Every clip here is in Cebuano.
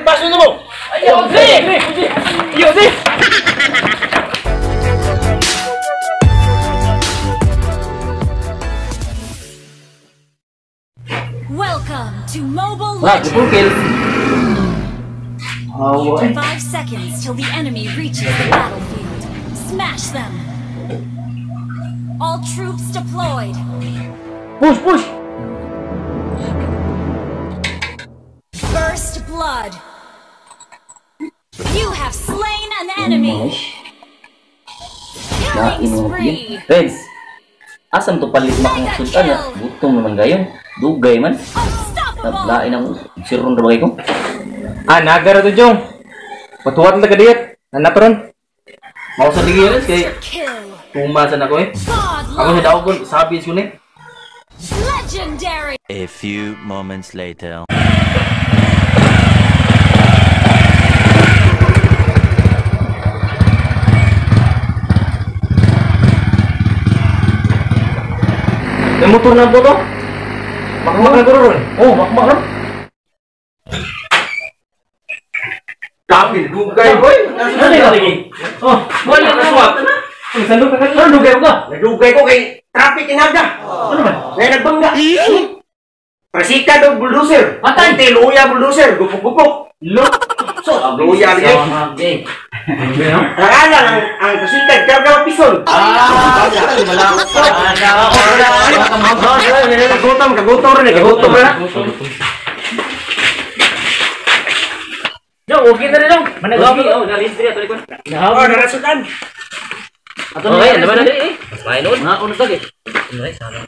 Baso na mo. Ayaw, di. Ayaw, di. Welcome to Mobile Legends. 5 seconds till the enemy reaches the battlefield. Smash them. All troops deployed. Push, push. First blood. You have slain an enemy. Killing spree. Reds, asam to palit makang na? Gutom naman gayon. Dugay man. Lain ang siron ra bagay ko. Ah, nagara to jong. Patuwat na kadiyot. Nanatoron. Mao sa digi res kay tumasan ako eh. Ako sa daogon sabi ko ni. Legendary. A few moments later. May motor na po to. Makmak na guro ron. Oh, makmak na. Kapil, dugay boy. Ano yung lagi? Oh, wala na swap. Sandok ka kanina. Dugay ko ka. Nagdugay ko kay traffic inaga. Ano man? Ngay nagbangga. Presika dog bulldozer. Patay luya bulldozer, gupok-gupok. Lo. So, luya lagi. Nakala ang presika karga pison. Ah, Kagutom, kagutom rin, kagutom rin. Yo, okay na rin lang. Managawi, oh, nalis diri ato likon. Oh, narasukan. Ato na, naman na diri eh. Mas may noon. Mga unod lagi.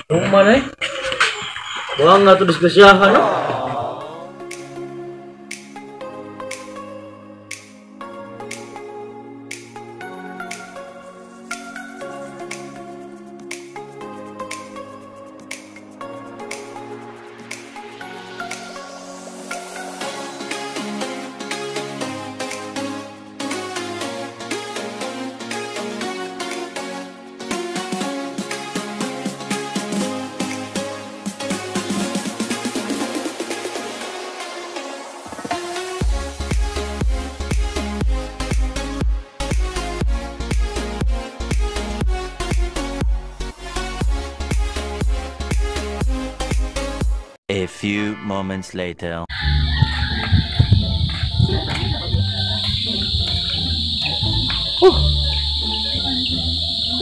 Tuma na eh. Wang nga to disgrasyahan no. A few moments later.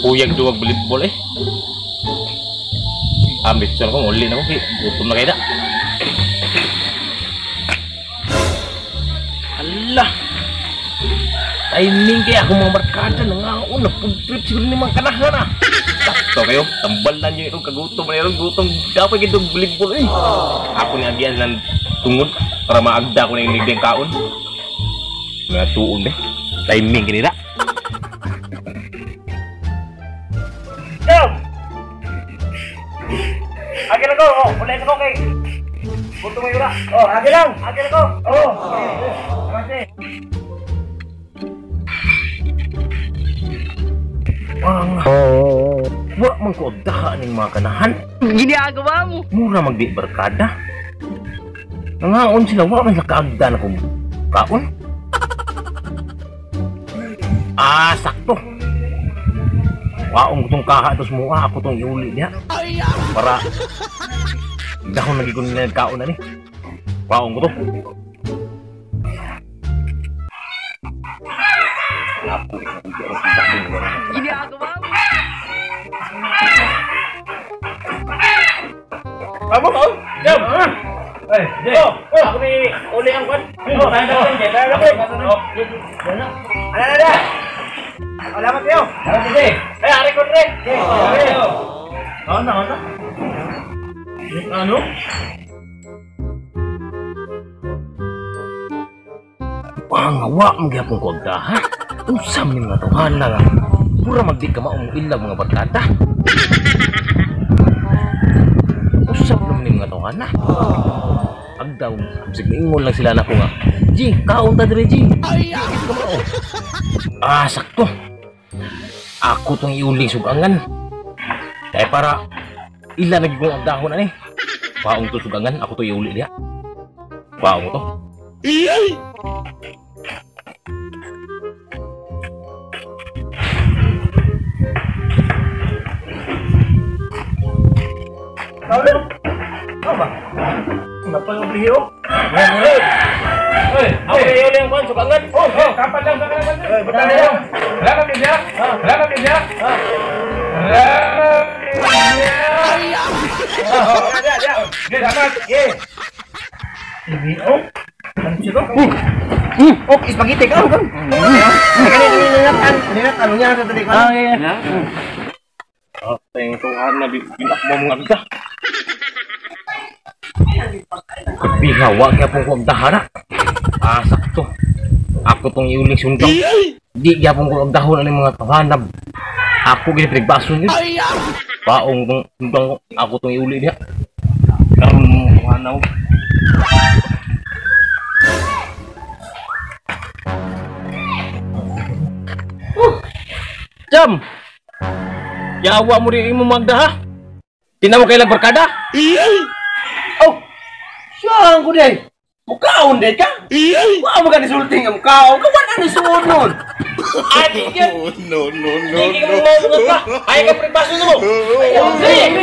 Puyag duwag bulibol eh. Ambit sure ko uli na ko kay gutom na kay da. Allah. Timing kay ako mga barkada nangaon na food trip siguro ni mga kanahan ah. Sakto kayo, tambal na niyo itong kagutom na itong gutom. Dapat itong bulibol eh. Ako ni agian ng tungod para maagda ko na yung ligdeng kaon. Mga tuon eh. Timing kanila. Agi lang ko, oh, ulay ko kay. Punto mo yura. Oh, agi lang. Agi lang ko. Oh. Terima. Oh. Wa man ko agdaha ning mga kanahan. Ginagawa mo. Mura magdi barkada. Nangaon sila wa man sila kaagda na kong kaon. Ah, sakto. Waong tong kaha tos mua ako tong iuli niya. Para dahon lagi ko nila kaon na ni. Waong ko to. Ginagawa mo. Amo ko. Jam. Eh, oh, ako ni uli ang kwan. Oh, tayo na, tayo na. Oh. Ano na? Salamat kayo. Salamat din. Eh, ari ko rin. Ano ano? Ano? Pangawa mo gyapon ko agdaha. Unsa man nga tawhana nga. Mura magdi ka maong ilang mga barkada. Usap naman yung mga tawhana. Agdaw, bisag niingon lang sila nako nga. G, kaon ta dire G. Ah, sakto. Ako tong iuling sugangan. Kaya para ila nagigong agdahon ani. Paong to sugangan, ako to iuli diha. Paong to. Ano ba? Napangablihi oh. Hey, ako na yun yung kwan, sukangan. Oh, kapan lang, kapan lang. Bata na yun. Salamat din siya. Salamat din siya. Salamat. Oh, spaghetti ka. Ano niya sa tadi ko? Ah, yeah. Ah, tayong tuhan na binak mo mga agda. Kabihawa kaya pong kong dahara. Ah, sakto. Ako tong iuling sundang. Di gyapon ko agdahon ani mga tahanab. Ako gini pinagbason yun. Paong tong sundang ko. Ako tong iuli niya. Karon mo tuhanaw. Jam! Yawa mo rin mo magdaha. Tingnan mo kailang barkada. Oh. Saan ko day? Mukaon day ka? Wa mo ka nisulti nga mukaon. Kawan ani suonon. Ay, no, no, no, no. Ay, ka pinagbason mo. Ay,